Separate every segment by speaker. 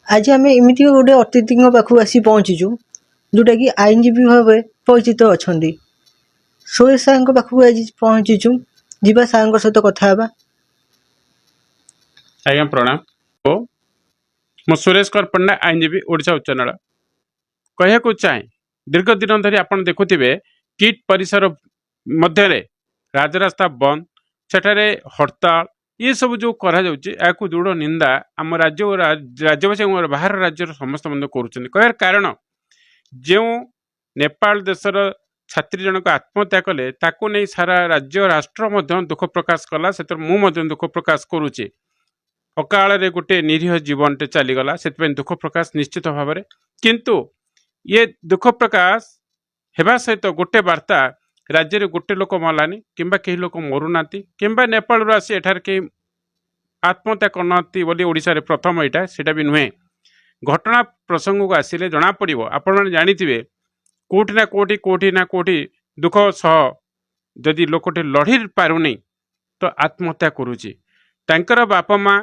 Speaker 1: ଆଜି ଆମେ ଏମିତି ଗୋଟେ ଅତିଥିଙ୍କ ପାଖକୁ ଆସି ପହଞ୍ଚିଛୁ, ଯେଉଁଟାକି ଆଇନଜୀବୀ ଭାବେ ପରିଚିତ ଅଛନ୍ତି। ସୁରେଶ ସାର୍ଙ୍କ ପାଖକୁ ଆଜି ପହଞ୍ଚିଛୁ। ଯିବା, ସାର୍ଙ୍କ ସହିତ କଥା ହେବା।
Speaker 2: ଆଜ୍ଞା, ପ୍ରଣାମ। ଓ ମୁଁ ସୁରେଶ କର ପଣ୍ଡା, ଆଇନଜୀବୀ, ଓଡ଼ିଶା ଉଚ୍ଚ ନ୍ୟାୟାଳୟ। କହିବାକୁ ଚାହେଁ, ଦୀର୍ଘ ଦିନ ଧରି ଆପଣ ଦେଖୁଥିବେ, କିଟ୍ ପରିସର ମଧ୍ୟରେ ରାଜରାସ୍ତା ବନ୍ଦ, ସେଠାରେ ହରତାଳ, ଏସବୁ ଯେଉଁ କରାଯାଉଛି, ଏହାକୁ ଦୃଢ଼ ନିନ୍ଦା ଆମ ରାଜ୍ୟ ଓ ରାଜ୍ୟବାସୀ ଏବଂ ବାହାର ରାଜ୍ୟର ସମସ୍ତେ ମଧ୍ୟ କରୁଛନ୍ତି। କହିବାର କାରଣ, ଯେଉଁ ନେପାଳ ଦେଶର ଛାତ୍ରୀ ଜଣକ ଆତ୍ମହତ୍ୟା କଲେ, ତାକୁ ନେଇ ସାରା ରାଜ୍ୟ, ରାଷ୍ଟ୍ର ମଧ୍ୟ ଦୁଃଖ ପ୍ରକାଶ କଲା। ସେଥିରେ ମୁଁ ମଧ୍ୟ ଦୁଃଖ ପ୍ରକାଶ କରୁଛି। ଅକାଳରେ ଗୋଟେ ନିରୀହ ଜୀବନଟେ ଚାଲିଗଲା, ସେଥିପାଇଁ ଦୁଃଖ ପ୍ରକାଶ ନିଶ୍ଚିତ ଭାବରେ। କିନ୍ତୁ ଇଏ ଦୁଃଖ ପ୍ରକାଶ ହେବା ସହିତ ଗୋଟେ ବାର୍ତ୍ତା, ରାଜ୍ୟରେ ଗୋଟେ ଲୋକ ମଲାନି କିମ୍ବା କେହି ଲୋକ ମରୁନାହାନ୍ତି କିମ୍ବା ନେପାଳରୁ ଆସି ଏଠାରେ କେହି ଆତ୍ମହତ୍ୟା କରୁନାହାନ୍ତି ବୋଲି ଓଡ଼ିଶାରେ ପ୍ରଥମ ଏଇଟା, ସେଇଟା ବି ନୁହେଁ। ଘଟଣା ପ୍ରସଙ୍ଗକୁ ଆସିଲେ ଜଣାପଡ଼ିବ, ଆପଣମାନେ ଜାଣିଥିବେ, କୋଉଠି ନା କୋଉଠି ଦୁଃଖ ସହ ଯଦି ଲୋକଟି ଲଢ଼ି ପାରୁନି ତ ଆତ୍ମହତ୍ୟା କରୁଛି। ତାଙ୍କର ବାପା ମା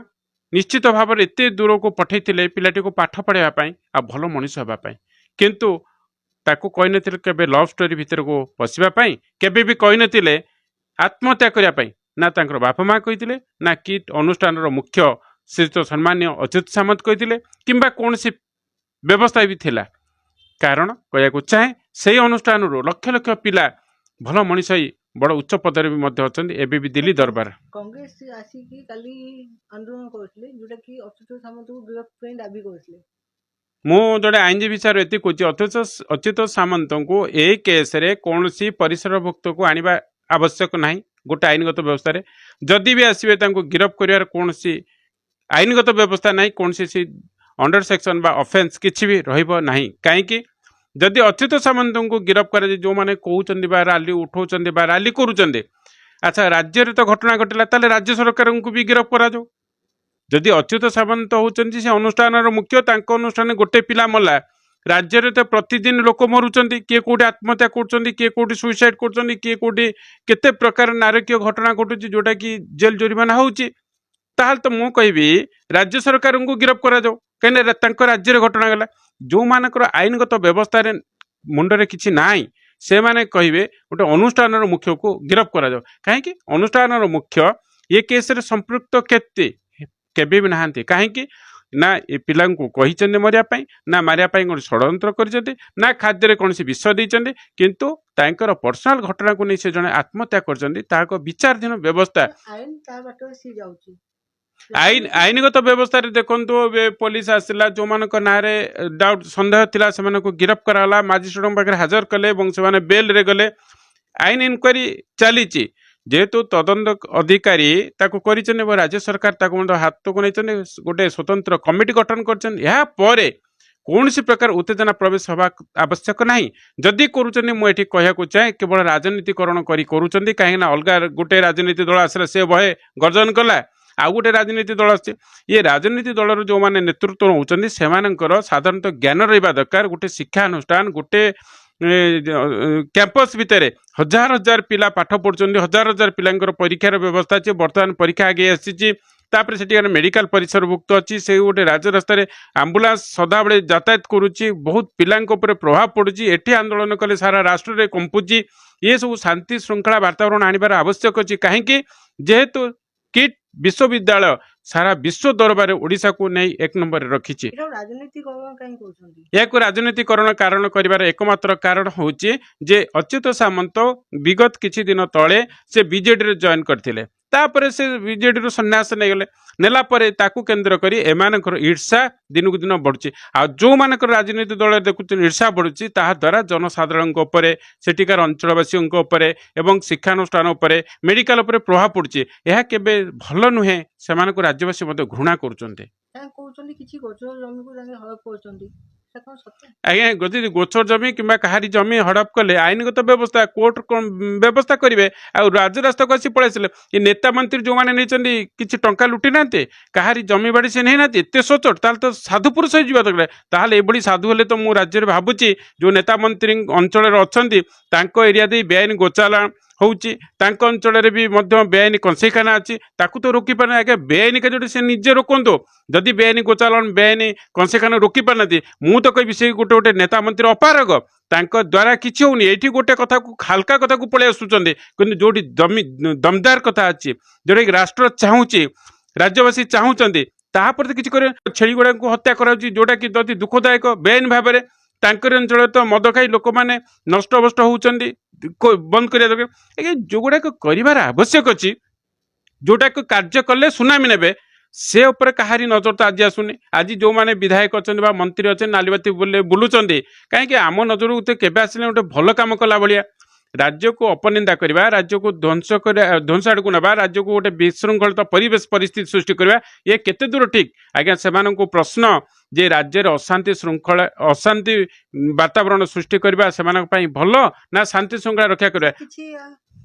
Speaker 2: ନିଶ୍ଚିତ ଭାବରେ ଏତେ ଦୂରକୁ ପଠେଇଥିଲେ ପିଲାଟିକୁ ପାଠ ପଢ଼ାଇବା ପାଇଁ ଆଉ ଭଲ ମଣିଷ ହେବା ପାଇଁ। କିନ୍ତୁ ତାକୁ କହିନଥିଲେ କେବେ ଲଭ୍ ଷ୍ଟୋରି ଭିତରକୁ ପଶିବା ପାଇଁ, କେବେ ବି କହିନଥିଲେ ଆତ୍ମହତ୍ୟା କରିବା ପାଇଁ। ନା ତାଙ୍କର ବାପା ମା କହିଥିଲେ, ନା କିଟ୍ ଅନୁଷ୍ଠାନର ମୁଖ୍ୟ ଶ୍ରୀଯୁକ୍ତ ସମ୍ମାନୀୟ ଅଚ୍ୟୁତ ସାମନ୍ତ କହିଥିଲେ କିମ୍ବା କୌଣସି ବ୍ୟବସ୍ଥା ବି ଥିଲା। କାରଣ କହିବାକୁ ଚାହେଁ, ସେଇ ଅନୁଷ୍ଠାନରୁ ଲକ୍ଷ ଲକ୍ଷ ପିଲା ଭଲ ମଣିଷ ହେଇ ବଡ଼ ଉଚ୍ଚ ପଦରେ ବି ମଧ୍ୟ ଅଛନ୍ତି, ଏବେ ବି ଦିଲ୍ଲୀ ଦରବାର।
Speaker 1: କଂଗ୍ରେସ ଆସିକି କାଲି ଆନ୍ଦୋଳନ କରୁଥିଲେ, ଯେଉଁଟାକି ଅଚ୍ୟୁତ ସାମନ୍ତଙ୍କୁ ଗିରଫ ପାଇଁ ଦାବି କରୁଥିଲେ।
Speaker 2: ମୁଁ ଜଣେ ଆଇନଜୀବୀ ହିସାବରେ ଏତିକି କହୁଛି, ଅଚ୍ୟୁତ ସାମନ୍ତଙ୍କୁ ଏଇ କେସ୍ରେ କୌଣସି ପରିସରଭୁକ୍ତକୁ ଆଣିବା ଆବଶ୍ୟକ ନାହିଁ। ଗୋଟେ ଆଇନଗତ ବ୍ୟବସ୍ଥାରେ ଯଦି ବି ଆସିବେ, ତାଙ୍କୁ ଗିରଫ କରିବାର କୌଣସି ଆଇନଗତ ବ୍ୟବସ୍ଥା ନାହିଁ। କୌଣସି ସେ ଅଣ୍ଡର ସେକ୍ସନ ବା ଅଫେନ୍ସ କିଛି ବି ରହିବ ନାହିଁ। କାହିଁକି? ଯଦି ଅଚ୍ୟୁତ ସାମନ୍ତଙ୍କୁ ଗିରଫ କରାଯାଏ, ଯେଉଁମାନେ କହୁଛନ୍ତି ବା ରାଲି ଉଠଉଛନ୍ତି ବା ରାଲି କରୁଛନ୍ତି, ଆଚ୍ଛା, ରାଜ୍ୟରେ ତ ଘଟଣା ଘଟିଲା, ତାହେଲେ ରାଜ୍ୟ ସରକାରଙ୍କୁ ବି ଗିରଫ କରାଯାଉ। ଯଦି ଅଚ୍ୟୁତ ସାମନ୍ତ ହେଉଛନ୍ତି ସେ ଅନୁଷ୍ଠାନର ମୁଖ୍ୟ, ତାଙ୍କ ଅନୁଷ୍ଠାନରେ ଗୋଟେ ପିଲା ମଲା, ରାଜ୍ୟରେ ତ ପ୍ରତିଦିନ ଲୋକ ମରୁଛନ୍ତି। କିଏ କୋଉଠି ଆତ୍ମହତ୍ୟା କରୁଛନ୍ତି, କିଏ କୋଉଠି ସୁଇସାଇଡ୍ କରୁଛନ୍ତି, କିଏ କୋଉଠି କେତେ ପ୍ରକାର ନାରକୀୟ ଘଟଣା ଘଟୁଛି, ଯୋଉଟାକି ଜେଲ ଜୋରିମାନା ହେଉଛି। ତାହେଲେ ତ ମୁଁ କହିବି, ରାଜ୍ୟ ସରକାରଙ୍କୁ ଗିରଫ କରାଯାଉ। କାହିଁକିନା ତାଙ୍କ ରାଜ୍ୟରେ ଘଟଣା ଗଲା। ଯେଉଁମାନଙ୍କର ଆଇନଗତ ବ୍ୟବସ୍ଥାରେ ମୁଣ୍ଡରେ କିଛି ନାହିଁ, ସେମାନେ କହିବେ ଗୋଟେ ଅନୁଷ୍ଠାନର ମୁଖ୍ୟକୁ ଗିରଫ କରାଯାଉ। କାହିଁକି? ଅନୁଷ୍ଠାନର ମୁଖ୍ୟ ଏ କେସ୍ରେ ସମ୍ପୃକ୍ତ କେତେ କେବେ ବି ନାହାନ୍ତି। କାହିଁକି ନା ଏ ପିଲାଙ୍କୁ କହିଛନ୍ତି ମରିବା ପାଇଁ, ନା ମାରିବା ପାଇଁ କୌଣସି ଷଡ଼ଯନ୍ତ୍ର କରିଛନ୍ତି, ନା ଖାଦ୍ୟରେ କୌଣସି ବିଷ ଦେଇଛନ୍ତି। କିନ୍ତୁ ତାଙ୍କର ପର୍ସନାଲ ଘଟଣାକୁ ନେଇ ସେ ଜଣେ ଆତ୍ମହତ୍ୟା କରିଛନ୍ତି। ତାହାକୁ ବିଚାରାଧୀନ ବ୍ୟବସ୍ଥା
Speaker 1: ଆଇନ ତା ବାଟରେ ସିଏ ଯାଉଛି।
Speaker 2: ଆଇନଗତ ବ୍ୟବସ୍ଥାରେ ଦେଖନ୍ତୁ, ଏବେ ପୋଲିସ ଆସିଲା, ଯେଉଁମାନଙ୍କ ନାଁରେ ଡାଉଟ୍, ସନ୍ଦେହ ଥିଲା, ସେମାନଙ୍କୁ ଗିରଫ କରାଗଲା, ମାଜିଷ୍ଟ୍ରେଟଙ୍କ ପାଖରେ ହାଜର କଲେ ଏବଂ ସେମାନେ ବେଲ୍ରେ ଗଲେ। ଆଇନ ଇନକ୍ୱାରି ଚାଲିଛି। ଯେହେତୁ ତଦନ୍ତ ଅଧିକାରୀ ତାକୁ କରିଛନ୍ତି ଏବଂ ରାଜ୍ୟ ସରକାର ତାକୁ ମଧ୍ୟ ହାତକୁ ନେଇଛନ୍ତି, ଗୋଟେ ସ୍ୱତନ୍ତ୍ର କମିଟି ଗଠନ କରିଛନ୍ତି, ଏହା ପରେ କୌଣସି ପ୍ରକାର ଉତ୍ତେଜନା ପ୍ରବେଶ ହେବା ଆବଶ୍ୟକ ନାହିଁ। ଯଦି କରୁଛନ୍ତି, ମୁଁ ଏଠି କହିବାକୁ ଚାହେଁ, କେବଳ ରାଜନୀତିକରଣ କରି କରୁଛନ୍ତି। କାହିଁକିନା ଅଲଗା ଗୋଟେ ରାଜନୀତି ଦଳ ଆସିଲା, ସେ ବହେ ଗର୍ଜନ କଲା। ଆଉ ଗୋଟେ ରାଜନୀତି ଦଳ ଆସିଛି। ଇଏ ରାଜନୀତି ଦଳର ଯେଉଁମାନେ ନେତୃତ୍ୱ ନେଉଛନ୍ତି, ସେମାନଙ୍କର ସାଧାରଣତଃ ଜ୍ଞାନ ରହିବା ଦରକାର। ଗୋଟେ ଶିକ୍ଷାନୁଷ୍ଠାନ, ଗୋଟେ କ୍ୟାମ୍ପସ୍ ଭିତରେ ହଜାର ହଜାର ପିଲା ପାଠ ପଢୁଛନ୍ତି। ହଜାର ହଜାର ପିଲାଙ୍କର ପରୀକ୍ଷାର ବ୍ୟବସ୍ଥା ଅଛି। ବର୍ତ୍ତମାନ ପରୀକ୍ଷା ଆଗେଇ ଆସିଛି। ତାପରେ ସେଠିକାର ମେଡିକାଲ ପରିସରଭୁକ୍ତ ଅଛି। ସେ ଗୋଟେ ରାଜରାସ୍ତାରେ ଆମ୍ବୁଲାନ୍ସ ସଦାବେଳେ ଯାତାୟାତ କରୁଛି। ବହୁତ ପିଲାଙ୍କ ଉପରେ ପ୍ରଭାବ ପଡୁଛି। ଏଠି ଆନ୍ଦୋଳନ କଲେ ସାରା ରାଷ୍ଟ୍ରରେ କମ୍ପୁଛି। ଏ ସବୁ ଶାନ୍ତି ଶୃଙ୍ଖଳା ବାତାବରଣ ଆଣିବାର ଆବଶ୍ୟକ ଅଛି। କାହିଁକି? ଯେହେତୁ କିଟ୍ ବିଶ୍ୱବିଦ୍ୟାଳୟ ସାରା ବିଶ୍ୱ ଦରବାରରେ ଓଡ଼ିଶାକୁ ନେଇ ଏକ ନମ୍ବରରେ ରଖିଛି।
Speaker 1: ଏଇଟା ରାଜନୀତିକରଣ କାହିଁ କରୁଛନ୍ତି?
Speaker 2: ଏହାକୁ ରାଜନୀତିକରଣ କାରଣ କରିବାର ଏକମାତ୍ର କାରଣ ହେଉଛି ଯେ ଅଚ୍ୟୁତ ସାମନ୍ତ ବିଗତ କିଛି ଦିନ ତଳେ ସେ ବିଜେଡିରେ ଜଏନ୍ କରିଥିଲେ। ତାପରେ ସେ ବିଜେଡିରୁ ସନ୍ନ୍ୟାସ ନେଇଗଲେ। ନେଲା ପରେ ତାକୁ କେନ୍ଦ୍ର କରି ଏମାନଙ୍କର ଈର୍ଷା ଦିନକୁ ଦିନ ବଢୁଛି। ଆଉ ଯେଉଁମାନଙ୍କର ରାଜନୀତି ଦଳରେ ଦେଖୁଛନ୍ତି ଈର୍ଷା ବଢୁଛି, ତାହା ଦ୍ୱାରା ଜନସାଧାରଣଙ୍କ ଉପରେ, ସେଠିକାର ଅଞ୍ଚଳବାସୀଙ୍କ ଉପରେ ଏବଂ ଶିକ୍ଷାନୁଷ୍ଠାନ ଉପରେ, ମେଡିକାଲ ଉପରେ ପ୍ରଭାବ ପଡୁଛି। ଏହା କେବେ ଭଲ ନୁହେଁ। ସେମାନଙ୍କୁ ରାଜ୍ୟବାସୀ ମଧ୍ୟ ଘୃଣା କରୁଛନ୍ତି।
Speaker 1: ତାଙ୍କେ କହୁଛନ୍ତି କିଛି ଗୋଚର ଜମିକୁ ତାଙ୍କେ ହଡପ କରୁଛନ୍ତି। ସେଟା କଣ ସତ?
Speaker 2: ଆଜ୍ଞା, ଯଦି ଗୋଚର ଜମି କିମ୍ବା କାହାରି ଜମି ହଡପ କଲେ, ଆଇନଗତ ବ୍ୟବସ୍ଥା, କୋର୍ଟ କଣ ବ୍ୟବସ୍ଥା କରିବେ। ଆଉ ରାଜରାସ୍ତାକୁ ଆସି ପଳେଇ ଆସିଲେ, ଏ ନେତା ମନ୍ତ୍ରୀ ଯେଉଁମାନେ ନେଇଛନ୍ତି, କିଛି ଟଙ୍କା ଲୁଟି ନାହାନ୍ତି? କାହାରି ଜମି ବାଡ଼ି ସେ ନେଇନାହାନ୍ତି? ଏତେ ସଚ୍ଚୋଟ, ତାହେଲେ ତ ସାଧୁ ପୁରୁଷ ହେଇଯିବା ଦରକାର। ତାହେଲେ ଏଭଳି ସାଧୁ ହେଲେ ତ ମୁଁ ରାଜ୍ୟରେ ଭାବୁଛି, ଯେଉଁ ନେତା ମନ୍ତ୍ରୀ ଅଞ୍ଚଳରେ ଅଛନ୍ତି, ତାଙ୍କ ଏରିଆ ଦେଇ ବେଆଇନ ଗୋଚାଲାଣ ହେଉଛି, ତାଙ୍କ ଅଞ୍ଚଳରେ ବି ମଧ୍ୟ ବେଆଇନ କଂସେଇଖାନା ଅଛି, ତାକୁ ତ ରୋକିପାରୁନାହାନ୍ତି। ଆଜ୍ଞା, ବେଆଇନ କାର୍ଯ୍ୟଟି ସେ ନିଜେ ରୋକନ୍ତୁ। ଯଦି ବେଆଇନ ଗୋଚାଲାଣ, ବେଆଇନ କଂସେଇଖାନା ରୋକି ପାରୁନାହାନ୍ତି, ମୁଁ ତ କହିବି ସେ ଗୋଟେ ଗୋଟେ ନେତା ମନ୍ତ୍ରୀ ଅପାରଗ, ତାଙ୍କ ଦ୍ୱାରା କିଛି ହେଉନି। ଏଇଠି ଗୋଟେ କଥାକୁ ହାଲକା କଥାକୁ ପଳେଇ ଆସୁଛନ୍ତି, କିନ୍ତୁ ଯେଉଁଠି ଦମଦାର କଥା ଅଛି, ଯେଉଁଟାକି ରାଷ୍ଟ୍ର ଚାହୁଁଛି, ରାଜ୍ୟବାସୀ ଚାହୁଁଛନ୍ତି, ତାପରେ ତ କିଛି କରିବେ। ଛେଳି ଗୁଡ଼ାକୁ ହତ୍ୟା କରାଯାଉଛି, ଯେଉଁଟାକି ଅତି ଦୁଃଖଦାୟକ। ବେଆଇନ ଭାବରେ ତାଙ୍କରି ଅଞ୍ଚଳରେ ତ ମଦ ଖାଇ ଲୋକମାନେ ନଷ୍ଟଭ୍ରଷ୍ଟ ହେଉଛନ୍ତି, ବନ୍ଦ କରିବା ଦରକାର। ଆଜ୍ଞା, ଯେଉଁଗୁଡ଼ାକ କରିବାର ଆବଶ୍ୟକ ଅଛି, ଯେଉଁଟାକୁ କାର୍ଯ୍ୟ କଲେ ସୁନାମି ନେବେ, ସେ ଉପରେ କାହାରି ନଜର ତ ଆଜି ଆସୁନି। ଆଜି ଯେଉଁମାନେ ବିଧାୟକ ଅଛନ୍ତି ବା ମନ୍ତ୍ରୀ ଅଛନ୍ତି, ନାଲିବାତି ବୁଲୁଛନ୍ତି, କାହିଁକି ଆମ ନଜରକୁ ତ କେବେ ଆସିଲେ ଗୋଟେ ଭଲ କାମ କଲା ଭଳିଆ। ରାଜ୍ୟକୁ ଅପନିନ୍ଦା କରିବା, ରାଜ୍ୟକୁ ଧ୍ୱଂସ କରିବା, ଧ୍ୱଂସ ଆଡ଼କୁ ନେବା, ରାଜ୍ୟକୁ ଗୋଟେ ବିଶୃଙ୍ଖଳିତ ପରିବେଶ ପରିସ୍ଥିତି ସୃଷ୍ଟି କରିବା, ଇଏ କେତେ ଦୂର ଠିକ୍? ଆଜ୍ଞା, ସେମାନଙ୍କୁ ପ୍ରଶ୍ନ ଯେ ରାଜ୍ୟରେ ଅଶାନ୍ତି ଶୃଙ୍ଖଳା, ଅଶାନ୍ତି ବାତାବରଣ ସୃଷ୍ଟି କରିବା ସେମାନଙ୍କ ପାଇଁ ଭଲ ନା ଶାନ୍ତି ଶୃଙ୍ଖଳା ରକ୍ଷା କରିବା?
Speaker 1: କିଛି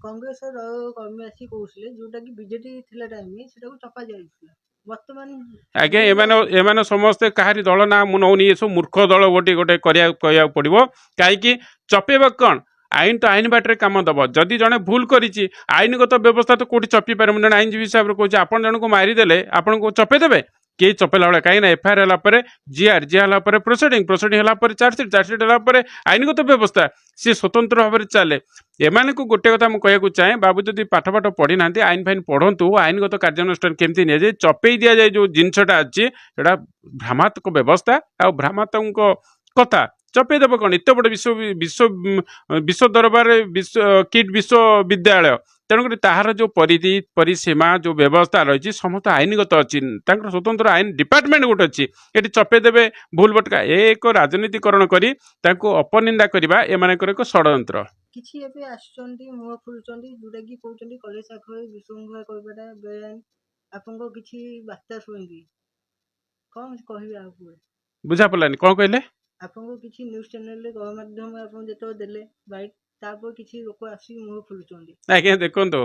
Speaker 1: କଂଗ୍ରେସର କର୍ମୀ ଆସି କହୁଥିଲେ, ଯୋଉଟା କି ବିଜେଡି ଥିଲା ଟାଇମ ସେଟାକୁ ଚପା ଯାଇଥିଲା, ବର୍ତ୍ତମାନ
Speaker 2: ଆଜ୍ଞା, ଏମାନେ ଏମାନେ ସମସ୍ତେ କାହାରି ଦଳ ନା ମୁଁ ନଉନି। ଏସବୁ ମୂର୍ଖ ଦଳ ଗୋଟେ ଗୋଟେ କରିବାକୁ କହିବାକୁ ପଡ଼ିବ। କାହିଁକି ଚପେଇବା କ'ଣ? ଆଇନ ତ ଆଇନ ବାଟରେ କାମ ଦବ। ଯଦି ଜଣେ ଭୁଲ କରିଛି, ଆଇନଗତ ବ୍ୟବସ୍ଥା ତ କୋଉଠି ଚପି ପାରିବ? ଜଣେ ଆଇନଜୀବୀ ହିସାବରେ କହୁଛି, ଆପଣ ଜଣକୁ ମାରିଦେଲେ ଆପଣଙ୍କୁ ଚପେଇ ଦେବେ କେହି? ଚପେଇଲା ଭଳିଆ। କାହିଁକି ନା ଏଫଆଇଆର ହେଲା ପରେ ଜିଆର, ଜିଆର ହେଲା ପରେ ପ୍ରୋସିଡିଂ, ପ୍ରୋସିଡିଂ ହେଲା ପରେ ଚାର୍ଜସିଟ୍, ଚାର୍ଜସିଟ୍ ହେଲା ପରେ ଆଇନଗତ ବ୍ୟବସ୍ଥା ସିଏ ସ୍ୱତନ୍ତ୍ର ଭାବରେ ଚାଲେ। ଏମାନଙ୍କୁ ଗୋଟେ କଥା ମୁଁ କହିବାକୁ ଚାହେଁ, ବାବୁ, ଯଦି ପାଠ ପାଠ ପଢ଼ିନାହାନ୍ତି, ଆଇନ ଫାଇନ ପଢ଼ନ୍ତୁ। ଆଇନଗତ କାର୍ଯ୍ୟାନୁଷ୍ଠାନ କେମିତି ନିଆଯାଏ? ଚପେଇ ଦିଆଯାଏ ଯେଉଁ ଜିନିଷଟା ଅଛି, ସେଟା ଭ୍ରମାତ୍ମକ ବ୍ୟବସ୍ଥା ଆଉ ଭ୍ରମାତ୍ମକ କଥା। ଚପେଇ ଦେବ କ'ଣ? ଏତେ ବଡ଼ ବିଶ୍ୱ ବିଶ୍ୱ ବିଶ୍ୱ ଦରବାରରେ ବିଶ୍ୱ କିଟ୍ ବିଶ୍ୱବିଦ୍ୟାଳୟ, ତେଣୁକରି ତାହାର ଯେଉଁ ପରିଧି, ପରିସୀମା, ଯେଉଁ ବ୍ୟବସ୍ଥା ରହିଛି, ସମସ୍ତ ଆଇନଗତ ଅଛି। ତାଙ୍କର ସ୍ୱତନ୍ତ୍ର ଆଇନ ଡିପାର୍ଟମେଣ୍ଟ ଗୋଟେ ଅଛି। ଏଠି ଚପେଇ ଦେବେ ଭୁଲ ଭଟକା, ଏ ଏକ ରାଜନୀତିକରଣ କରି ତାଙ୍କୁ ଅପନିନ୍ଦା କରିବା ଏମାନଙ୍କର ଏକ ଷଡ଼ଯନ୍ତ୍ର।
Speaker 1: କିଛି ଏବେ ଆସୁଛନ୍ତି, ମୁହଁ ଖୋଲୁଛନ୍ତି, ଯୋଉଟା କି କହୁଛନ୍ତି କଲେଜ ଶାଖରେ ବିଶୃଙ୍ଖଳା କରିବାଟା ବେଆଇନ। ଆପଣଙ୍କ କିଛି ବାର୍ତ୍ତା ଶୁଣିକି କଣ କହିବେ ଆଉ ଉପରେ?
Speaker 2: ବୁଝା ପଡ଼ିଲାନି, କ'ଣ କହିଲେ?
Speaker 1: ଆପଣଙ୍କୁ କିଛି ନ୍ୟୁଜ୍ ଚ୍ୟାନେଲରେ, ଗଣମାଧ୍ୟମ ଆପଣ ଯେତେବେଳେ ଦେଲେ ବାଇଟ୍, ତାପରେ କିଛି ଲୋକ ଆସିକି ମୁହଁ ଖୋଲୁଛନ୍ତି।
Speaker 2: ଆଜ୍ଞା, ଦେଖନ୍ତୁ,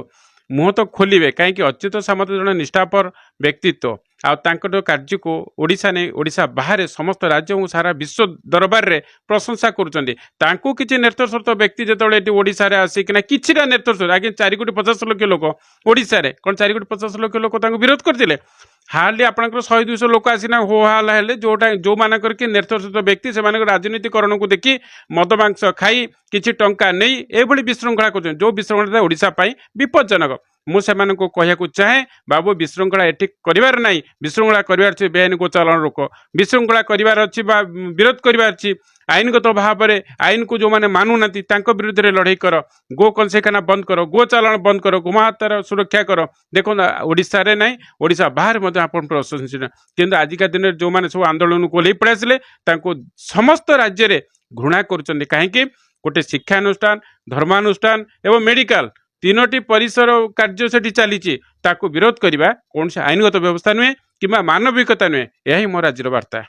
Speaker 2: ମୁହଁ ତ ଖୋଲିବେ କାହିଁକି? ଅଚ୍ୟୁତ ସାମନ୍ତ ଜଣେ ନିଷ୍ଠାପର ବ୍ୟକ୍ତିତ୍ୱ, ଆଉ ତାଙ୍କର କାର୍ଯ୍ୟକୁ ଓଡ଼ିଶା ନେଇ ଓଡ଼ିଶା ବାହାରେ ସମସ୍ତ ରାଜ୍ୟ ଏବଂ ସାରା ବିଶ୍ୱ ଦରବାରରେ ପ୍ରଶଂସା କରୁଛନ୍ତି। ତାଙ୍କୁ କିଛି ନେତୃତ୍ୱ ବ୍ୟକ୍ତି ଯେତେବେଳେ ଏଠି ଓଡ଼ିଶାରେ ଆସିକିନା କିଛିଟା ନେତୃତ୍ୱ, ଆଜ୍ଞା, 4 କୋଟି 50 ଲକ୍ଷ ଲୋକ ଓଡ଼ିଶାରେ, କ'ଣ 4 କୋଟି 50 ଲକ୍ଷ ଲୋକ ତାଙ୍କୁ ବିରୋଧ କରିଥିଲେ? ହାର୍ଡଲି ଆପଣଙ୍କର 100-200 ଲୋକ ଆସିନା ହୋ ହାଲା ହେଲେ, ଯେଉଁଟା ଯେଉଁମାନଙ୍କର କି ନେତୃତ୍ୱ ବ୍ୟକ୍ତି ସେମାନଙ୍କର ରାଜନୀତିକରଣକୁ ଦେଖି ମଦ ମାଂସ ଖାଇ କିଛି ଟଙ୍କା ନେଇ ଏଭଳି ବିଶୃଙ୍ଖଳା କରୁଛନ୍ତି, ଯେଉଁ ବିଶୃଙ୍ଖଳାଟା ଓଡ଼ିଶା ପାଇଁ ବିପଜ୍ଜନକ। ମୁଁ ସେମାନଙ୍କୁ କହିବାକୁ ଚାହେଁ, ବାବୁ, ବିଶୃଙ୍ଖଳା ଏଠି କରିବାର ନାହିଁ। ବିଶୃଙ୍ଖଳା କରିବାର ଅଛି, ବେଆଇନ ଗୋଚାଲାଣ ରୋକ। ବିଶୃଙ୍ଖଳା କରିବାର ଅଛି ବା ବିରୋଧ କରିବାର ଅଛି, ଆଇନଗତ ଭାବରେ ଆଇନକୁ ଯେଉଁମାନେ ମାନୁନାହାନ୍ତି ତାଙ୍କ ବିରୁଦ୍ଧରେ ଲଢ଼େଇ କର। ଗୋ କଂସେଇଖାନା ବନ୍ଦ କର, ଗୋ ଚାଲାଣ ବନ୍ଦ କର, ଗୋମାତାର ସୁରକ୍ଷା କର। ଦେଖନ୍ତୁ, ଓଡ଼ିଶାରେ ନାହିଁ, ଓଡ଼ିଶା ବାହାରେ ମଧ୍ୟ ଆପଣ ପ୍ରଶଂସନୀୟ। କିନ୍ତୁ ଆଜିକା ଦିନରେ ଯେଉଁମାନେ ସବୁ ଆନ୍ଦୋଳନକୁ ଓହ୍ଲେଇ ପଳେଇ ଆସିଲେ, ତାଙ୍କୁ ସମସ୍ତ ରାଜ୍ୟରେ ଘୃଣା କରୁଛନ୍ତି। କାହିଁକି? ଗୋଟେ ଶିକ୍ଷାନୁଷ୍ଠାନ, ଧର୍ମାନୁଷ୍ଠାନ ଏବଂ ମେଡ଼ିକାଲ, ତିନୋଟି ପରିସର କାର୍ଯ୍ୟ ସେଠି ଚାଲିଛି, ତାକୁ ବିରୋଧ କରିବା କୌଣସି ଆଇନଗତ ବ୍ୟବସ୍ଥା ନୁହେଁ କିମ୍ବା ମାନବିକତା ନୁହେଁ। ଏହା ହିଁ ମୋର ଆଜିର ବାର୍ତ୍ତା।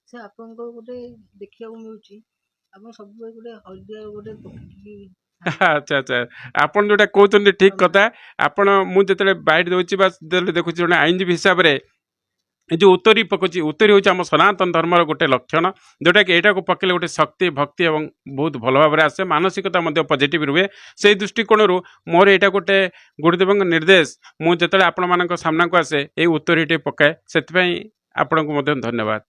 Speaker 1: ସେ ଆପଣଙ୍କ ଗୋଟେ ଦେଖିବାକୁ ମିଳୁଛି, ଆପଣ ସବୁବେଳେ ଗୋଟେ ହଳଦିଆ ଗୋଟେ ପକେଇକି।
Speaker 2: ଆଚ୍ଛା ଆଚ୍ଛା, ଆପଣ ଯେଉଁଟା କହୁଛନ୍ତି ଠିକ୍ କଥା। ଆପଣ ମୁଁ ଯେତେବେଳେ ବାଇଟ୍ ଦେଉଛି ବା ଯେତେବେଳେ ଦେଖୁଛି, ଜଣେ ଆଇନଜୀବୀ ହିସାବରେ ଏ ଯେଉଁ ଉତ୍ତରୀ ପକଉଛି, ଉତ୍ତରୀ ହେଉଛି ଆମ ସନାତନ ଧର୍ମର ଗୋଟେ ଲକ୍ଷଣ, ଯେଉଁଟାକି ଏଇଟାକୁ ପକେଇଲେ ଗୋଟେ ଶକ୍ତି, ଭକ୍ତି ଏବଂ ବହୁତ ଭଲ ଭାବରେ ଆସେ, ମାନସିକତା ମଧ୍ୟ ପଜିଟିଭ୍ ରୁହେ। ସେଇ ଦୃଷ୍ଟିକୋଣରୁ ମୋର ଏଇଟା ଗୋଟେ ଗୁରୁଦେବଙ୍କ ନିର୍ଦ୍ଦେଶ। ମୁଁ ଯେତେବେଳେ ଆପଣମାନଙ୍କ ସାମ୍ନାକୁ ଆସେ, ଏଇ ଉତ୍ତରୀଟି ପକାଏ। ସେଥିପାଇଁ ଆପଣଙ୍କୁ ମଧ୍ୟ ଧନ୍ୟବାଦ।